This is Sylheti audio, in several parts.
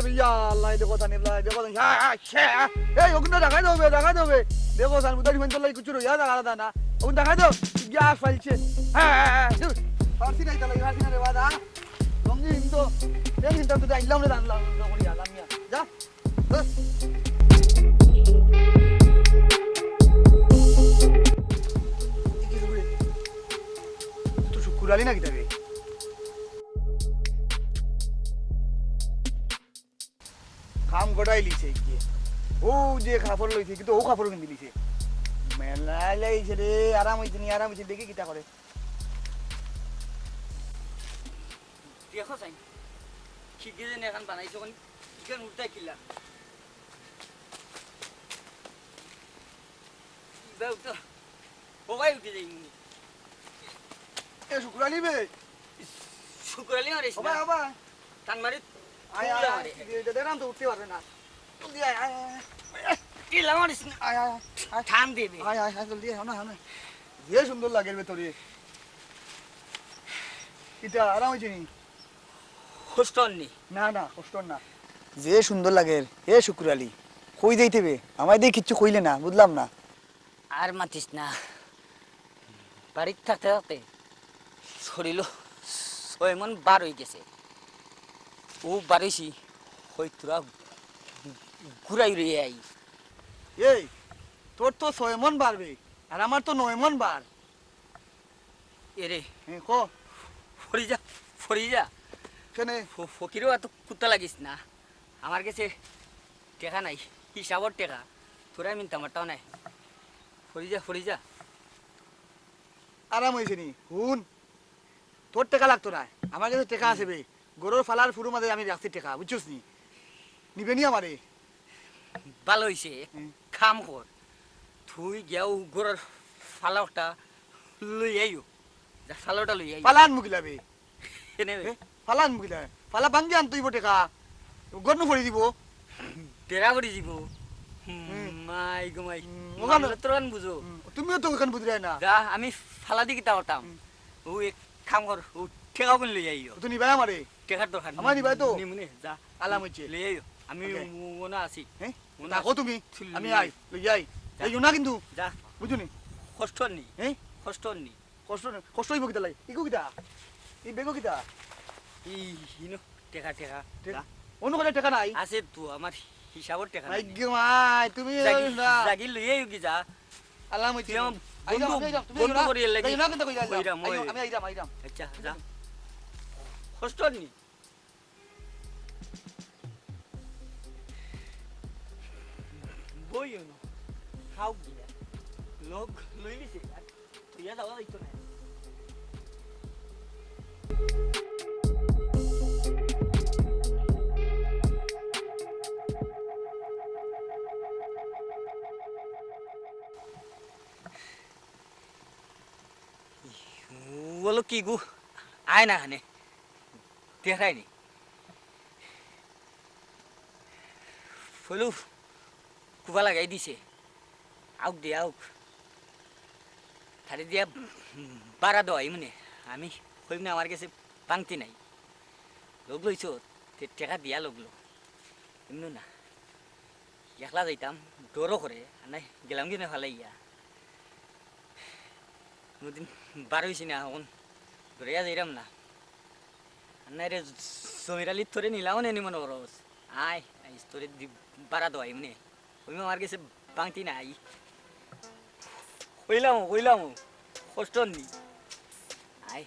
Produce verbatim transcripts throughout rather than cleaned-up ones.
ইয়া আল্লাহ, দেখো সানি, দেখো সানি, হ্যাঁ, হ্যাঁ, হ্যাঁ। এই, ওগুন দেখাই দেও বে, দেখাই দেও বে। দেখো সানি, বুদারি ফোন তো লাই কুচুর ইয়া দেখা দা না। ওগুন দেখাই দেও। ইয়া ফালছে। হ্যাঁ, হ্যাঁ, হ্যাঁ, দূর। ফার্সি নাই তাহলে, ফার্সি না রে বাবা। সঙ্গে হিন্দু, এই হিন্দু তো আইলাম রে, আনলাম, আনলাম, করি আলাম ইয়া। যা। হ্যাঁ। এই কি রে? তুই তো শুকুর আলী নাকি তাকে? কাম গড়াই লিছে গিয়ে। ও যে কাপড় লইছে, কিন্তু ও কাপড় পিন্দি লিছে। মেলা লাইছে রে, আরাম হইছে নি, আরাম হইছে, দেখি কিতা করে। দেখো চাই, কি গেজে নে এখন বানাইছো কোন, ইখান উল্টাই কিলা। ইবা উঠো। ও ভাই উঠে যাই মুনি। এ শুকুর আলী বে। শুকুর আলী মারিস ও না। ভাই, ও ভাই। টান মারি আয়, তুই আয়, আয়, মারে। এ, এ, এ, তো উঠতে পারবে না। জলদি আয়, আয়, আয়, আয়। টিলা মারিস না। আয়, আয়, আয়, আয়। টান দেবে। আয়, আয়, আয়, জলদি আয়, না, না। যে সুন্দর লাগে রে তোরে। এটা আরাম হইছে নি? কষ্ট হননি? না, না, কষ্ট না। যে সুন্দর লাগে, এ শুকুর আলী। কই যাইতে বে? আমায় দিয়ে কিচ্ছু কইলে না, বুঝলাম না। আর মাতিস না। বাড়িত থাকতে থাকতে শরীল ছয় মন বার হয়ে গেছে। ও বারইছি, হই তোরা ঘুরাই রয়ে আই। এই, তোর তো ছয় মন বাড়বে, আর আমার তো নয় মন বার। এরে, হ্যাঁ, ক। ফরি যা, ফরি যা। কেনে? ফ-, ফকিরও এত কুত্তা লাগিস না। আমার গেছে টেকা নাই, হিসাবর টেকা। তোরা মিনতা মারটাও নাই। ফরি যা, ফরি যা। আরাম হইছে নি? হুন, তোর টেকা লাগতো না, আমার গেছে টেকা আছে বে। গরুর ফালার ফুরু মাঝে আমি রাখছি টেকা, বুঝছস নি? নিবে নি আমারে? ভালো হইছে, হুম। কাম কর, তুই গিয়াও গরুর ফালাওটা লই আইও, যা ফালাওটা লই আইও। ফালান মুগিলা বে। এনে বে। এ, ফালান মুগিলা। ফালা ভাঙ্গি আনতো ইবো টেকা। গরনু ফড়ি দিব। ডেরা ফড়ি দিব। হুম, হুম। মাই গো মাই। হুম, ওখানে মামলা তোর কান বুঝো। হুম, তুমিও তো ওখানে বুঝলে না। যা, আমি ফালা দি কিতা করতাম। হুম। ও এক কাম কর, ও টেকা কোন লই আইও। তো নিবাই আমারে। টেকার দরকার আমার নেই। নিবাই তো। নিমুনে, যা। আলাম হইছে। লই আইও। আমি ওকে। ও-, ওনা আছি। হ্যাঁ? ওনা থাকো আছি। তুমি। তুই আমি লই আই, আই। লই আই। যা। এই না কিন্তু। যা। বুঝছো নি? কষ্ট নেই। হ্যাঁ? কষ্ট নেই। কষ্ট, কষ্ট হইব কিতা লাগে? ইগু কিতা? ই বেগো কিতা? ই হিনো টেকা, টেকা। টেকা? যা। অন্য কোনো টেকা নাই? আছে তো, আমার হিসাবর টেকা নাই। আইগে মাই, তুমি জাগি, না। জাগি লইয়া আইও কি যা? আলাম হইছে। তুই আমার আইরাম, বন্ধু, আমি আইরাম, তুমি বন্ধু আইও না। করিয়া লাগি। আইও না, কিন্তু কইরাম। কইরাম, ওই, ওই। আমি আইরাম, আইরাম। আচ্ছা, যা। কষ্ট নি। বইও না, খাও গিয়া। লগ লইলিছে, আর তুইয়া যাওয়া যাইতো না। বলো কি গো, আয় না খানে। দেখায়নি। ফলু কুবা লাগাই দিছে। আউক দে আউক। তারে দিয়া বাড়া দেওয়াই মনে। আমি কইম না আমার গেছে পাংতি নাই। লগ লইছো, তে টেকা দিয়া লগ লো। এমনও না। একলা যাইতাম, ডরও করে, আর নাই গেলাম কিনা ফালাইয়া। কোনোদিন বার হইছি না, এখন ডরাইয়া যাইরাম না। আর নাই রে, জমির আলী তোরে নিলাম নে নি মনে করস। আয়, আইস তোরে দি-, বাড়া দেওয়াই মনে। ওই আমার গেছে বাংতি নাই। কইলাম, কইলাম, কষ্ট নি। আয়।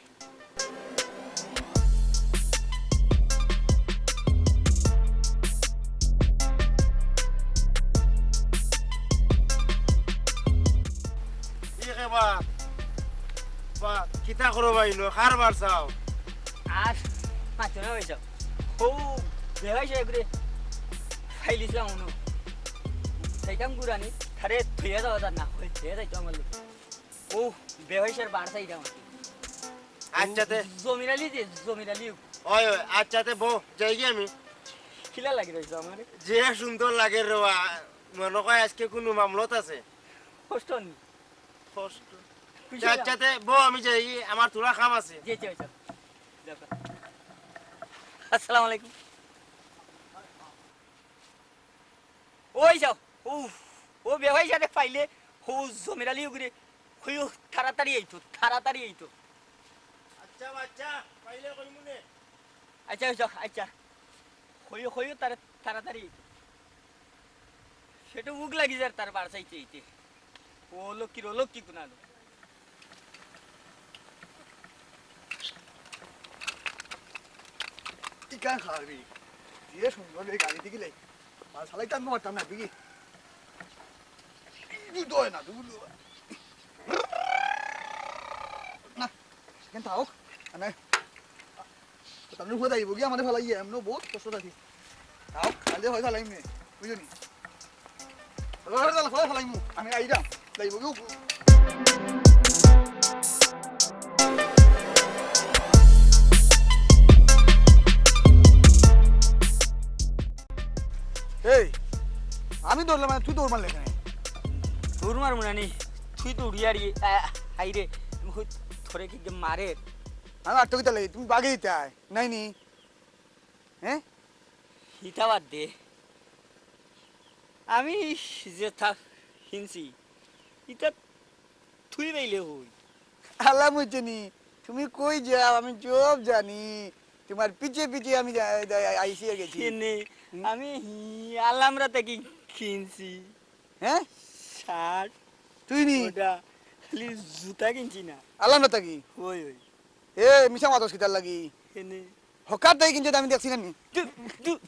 ই কে বা, বা, কিতা করো ভাই লো, কারবার চাও? আর মাতো না ভাই সাব। ও, বেহাই সাহেব রে, ফাইলিছিলাম উনো। যাইতাম গুরানি, তারে থইয়া যাওয়া যার না, হয়ে থইয়া যাইতো আমার লোক। ও, বেহাই সাহেব বার চাইতাম। আচ্ছা তে। জমির আলী যে, জমির আলী। ওই, ওই, আচ্ছা তে বউ, যাই গিয়া আমি। কিলা লাগি রইছে আমারে? যে সুন্দর লাগে রে বা, মনে হয় আজকে কোনো মামলত আছে। কষ্ট নি? কষ্ট। খুশি আচ্ছা, হলাম। আচ্ছা তে বউ, আমি যাই, আমার থুড়া কাম আছে। জি, জি, জি। যাও। আসসালামু আলাইকুম। ওই যাও, ও, ও বেওয়াই সারে পাইলে, ও জমির আলী ওগুরে, কইও তাড়াতাড়ি আইতো, তাড়াতাড়ি আইতো। আচ্ছা, আচ্ছা, পাইলে কইমু নে। আচ্ছা, আচ্ছা, আচ্ছা। কইও, কইও তারে তাড়াতাড়ি আইতো। সেটা উগ লাগি যার তার বার চাইতে আইতে। ও লক্ষ্মীর, ও লক্ষ্মী কুনানো। ইকান খাবি। যে সুন্দর এই গাড়ি দেখিলে। আর চালাইতে আমি পারতাম না, দেখি। দুধ হয় না, দুধ হয়। না, এখানে থাক। মানে, তাহলে হয়ে যাইব গিয়া আমাদের ফালাই গিয়া, এমনও বহুত কষ্ট থাকি। থাক, খাইলে হয় ফালাই মে, বুঝলি? ফালাই, ফালাই, ফালাই মু, আমি আইরাম, যাইব গিয়া। এই, আমি দৌড়লাম, মানে তুই দৌড় মারলে কেন? দৌড় মারমু না নি, তুই দৌড়ি আর ইয়ে, আ, হাই রে, আমি কই, তোরে কি যে মারে? আমি আটকে দিতে লাগে, তুমি বাগে দিতে আয়, নাই নি? হ্যাঁ? ইতা বাদ দে। আমি যেতা কিনছি, ইতা তুই পাইলে হই। আল্লাহ বুঝছনি, তুমি কই যাও, আমি সব জানি। তোমার পিছে পিছে আমি যা-, যা-, আইছি আর গেছি। কেনে? হুম? আমি হি-, আলামরা থাকি কিনছি। হ্যাঁ? শার্ট। তুই নি? ওটা। খালি জুতা কিনছি না। আলামরা থাকি? ওই, ওই। এ, মিছা মাতস কিতার লাগি? কেনে? হকার তাই কিনছে, আমি দেখছি না নি। তু-, তু-,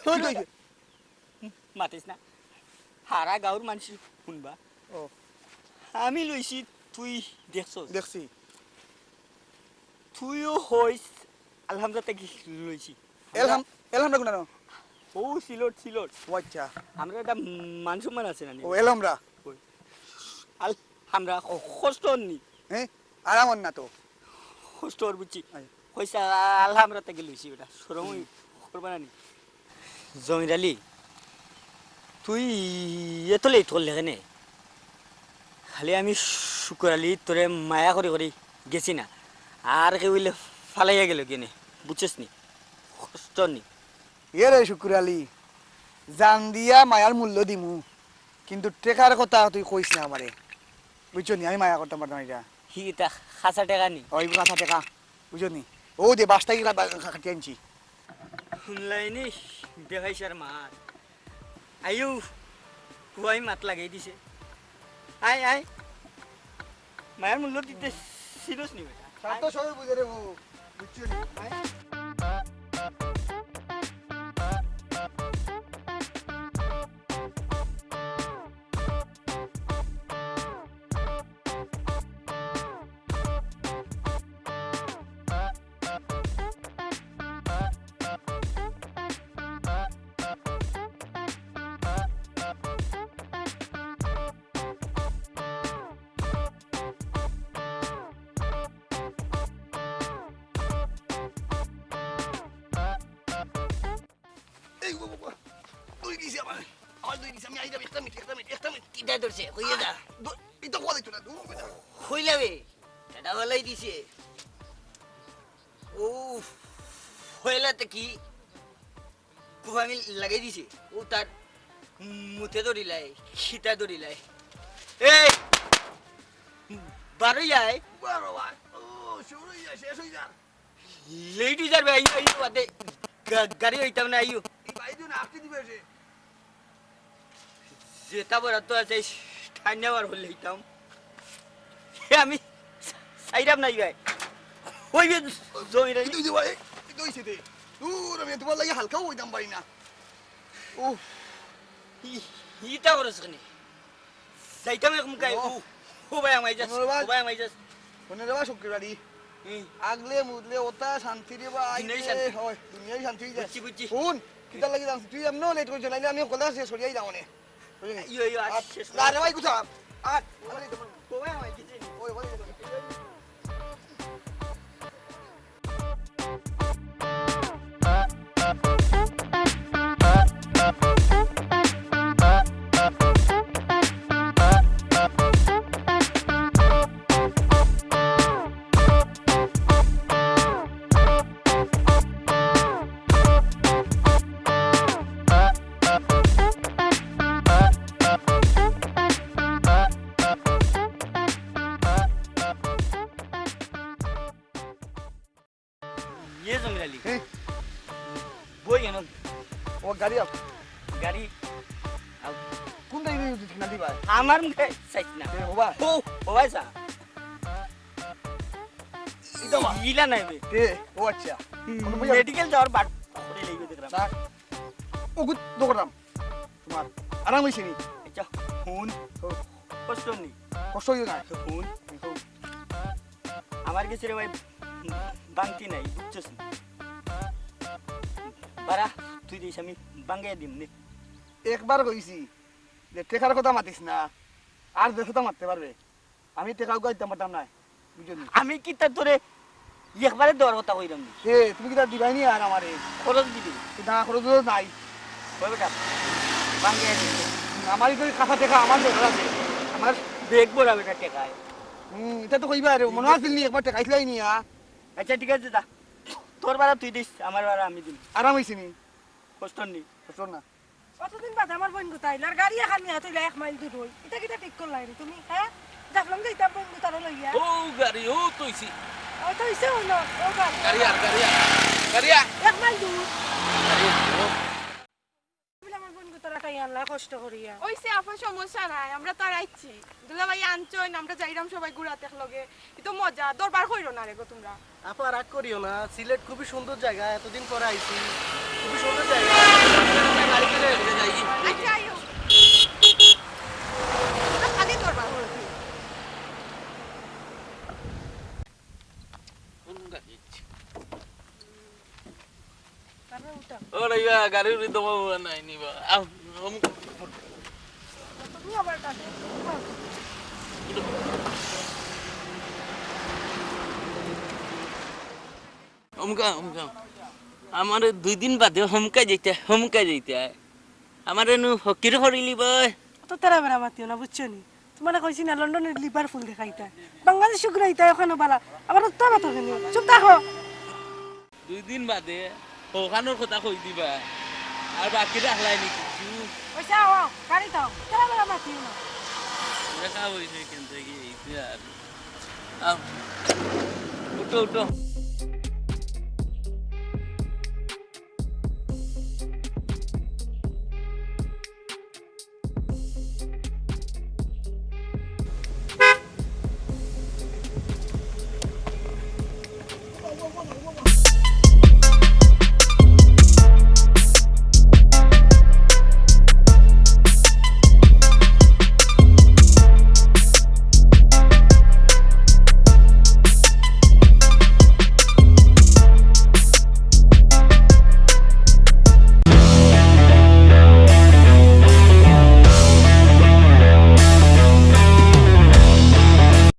কি কইছে? মাতিস না। হারা গাঁওর মানুষ শুনবা। ও। আমি লইছি, তুই দেখছস? দেখছি। তুইও হইস, আলহামরা থাকি লইছি। এলহাম-, এলহামরা কোন? ও সিলট, সিলট। ও আচ্ছা। আমরা একটা মান সম্মান আছে না নি? ও এলহামরা। ওই। আলহামরা কষ্ট নি। হ্যাঁ? আরাম অর না তো। কষ্ট অর বুঝছি। আচ্ছা। কইসা আলহামরা থাকি লইছি বেটা। শরম হুম। করবা না নি? জমির আলী, তুই এত লেট করলে কেনে? খালি আমি শুকুর আলী তোরে মায়া করি করি গেছি না, আর কেউ অইলে ফালাইয়া গেল কেনে, বুঝছস নি? কষ্ট নি? এ রে শুকুর আলী, জান দিয়া মায়ার মূল্য দিমু, কিন্তু টেকার কথা তুই কইস না আমারে, বুঝছস নি? আমি মায়া করতাম পারতাম না ইটা। হি, ইটা খাসা টেকা নি? ওই খাসা টেকা, বুঝছস নি? ও যে বাসটা কি কাটি আনছি। হুনলাইনি বেহাইসার মাত। আইও, কুয়াই মাত লাগাই দিছে। আয়, আয়। মায়ার মূল্য দিতে সিরিয়াস নি বেটা। সাত তো সবই বুঝে রে ও, বুঝছো নি? আয়। এই বাবা, বাবা, দই দিছে আমার। আমার দই দিছে, আমি আইলাম, একটা মিনিট, একটা মিনিট, একটা মিনিট। কিতা ধরছে? কইয়ে যা। দ-, এই তো বলে তো না, দূর হবে না। কইলা বে, এটা বলাই দিছে। ও, পয়লাতে কি? খুব আমি লাগাই দিছে। ও তার মুতে ধরিলাই, খিতা ধরিলাই। এই, বারো যায়। বারো বার। ও, শুরু হয়ে যায়, শেষ হয়ে যায়। লেট হই যার বে, আইও, আইও, বাদে গা-, গাড়ি হইতাম না, আইও। এই ভাই দিন আটকে দিবে সে। যেটা বরাদ্দ আছে, ঠান্ডা বার হলে হইতাম। এ আমি চাইরাম নাই ভাই। ওই বে, জমির আলী। এই তো ভাই, এই তো হইছে দে। দূর, আমি তোমার লাগি হালকাও হইতাম পারি না। ও। ই-, ইটা করছ কেনে? যাইতাম এক মুখাই। ও। ও, ও ভাই, আমায় যাস। ধন্যবাদ। ও ভাই, আমায় যাস। মনে রে বা শুক্রবারই। হুম। আগলে মুদলে ওটা শান্তি রে বা, দুনিয়াই আইলে শান্তি। হয়, দুনিয়াই শান্তি হয়ে যায়। বুঝছি, বুঝছি। হুন, কিতার লাগি জানছি? তুই এমনও লেট করছ, নাইলে আমি কলে আসি, সরিয়াই যাও নে। বুঝলি? ইয়ো, ইয়ো, আজ আর শেষ না রে ভাই, কোথা? আর, আর, ও ভাই, আমায় গেছে। ওই, ওই, ওই। গাড়ি আও। গাড়ি আও। কোন গাড়ি দিয়ে সিগন্যাল দিবা? আমার মুখে চাইছ না। এ, হবা। ও, হবাই চা। ইটা মা। ইলা নাই বে। এ, ও আচ্ছা। হুম, কোনো বুঝা- মেডিকেল যাওয়ার বাট করে লইবে দেখলাম। না। ও গুড দোকান। তোমার আরাম হইছে নি? আচ্ছা, হুন। ও। কষ্ট নেই। কষ্ট হইও না। হুন। হুন। আমার গেছে রে ভাই, বাংতি নাই, বুঝছস নি? বারা, তুই দিস, আমি বাঙ্গাই দিম নে। একবার কইছি যে টেকার কথা মাতিস না, আর যে কথা মাততে পারবে। আমি টেকা উগাইতাম পারতাম না, বুঝলি? আমি কিতা তোরে একবারে দেওয়ার কথা কইলাম নি। এ, তুমি কিতা দিবাই নি আর আমারে? খরচ দিবি। না, খরচ তো নাই। ওই বেটা, বাঙ্গাই দিম। আমার তো কাঁচা টেকা, আমার দরকার আছে। আমার ব্যাগ ভরা বেটা টেকায়। হুম, ইটা তো কইবা রে, মনো আছিল নি একবার টেকা আইছলাই নি, আ? আচ্ছা, ঠিক আছে, যা। তোর বারা তুই দিস, আমার বারা আমি দিম। আরাম হইছে নি? কষ্ট নেই। কষ্ট না। অতদিন বাদে আমার বইন গুতা আইলা, আর গাড়ি এখান নিয়া থইলা এক মাইল দূর হই। ইটা কিতা ঠিক করলাই রে তুমি, হ্যাঁ? দেখলাম যে ইটা বইন গুতারে লইয়া। ও গাড়ি, ও তৈছি। ও তৈছে হলো, ও গাড়ি। গাড়ি আর, গাড়ি আর, গাড়ি আর। এক মাইল দূর। গাড়ি আর, ও। তুমি আমার বইন গুতারে টাই আনলা কষ্ট করিয়া। ওই সে আফা সমস্যা নাই, আমরা তার আইছি। দুলাভাই আনছইন, আমরা যাইরাম সবাই ঘুরাত একলগে। ই তো মজা, দরবার কইরো না রে গো তোমরা। আপা, রাগ করিও না, সিলেট খুবই সুন্দর জায়গা, এতদিন পরে আইছি, খুবই সুন্দর জায়গা। গাড়ি করে যাই। আচ্ছা, আইও। খালি দরবার করো। কোন গাড়ি? তারপরে উঠা। ওরে ইয়া, গাড়ির ভিতরে বাবু নাই নি বা। আহ, অমুক। তুমি আবার কাকে? হমকা, হমকা। আমারে দুই দিন বাদে হমকা যাইতে, হমকা যাইতে। আমারে নু ফকির করিলি বয়। অত তেরা বেড়া মাতিও না, বুঝছো নি? তোমারে কইছি না, লন্ডনের লিভারপুল দেখাইতা। বাংলাদেশ ঘুরাইতা ওখানে বালা। আবার তো আবার তো কেনে? চুপ থাকো। দুই দিন বাদে ওখানোর কথা কই দিবা। আর বাকি রাখলাই নি কিছু। পয়সা আও, গাড়ি দাও। তেরা বেড়া মাতিও না। দেখা হইছে কেন থেকে এই যে আর। আও। উঠো, উঠো।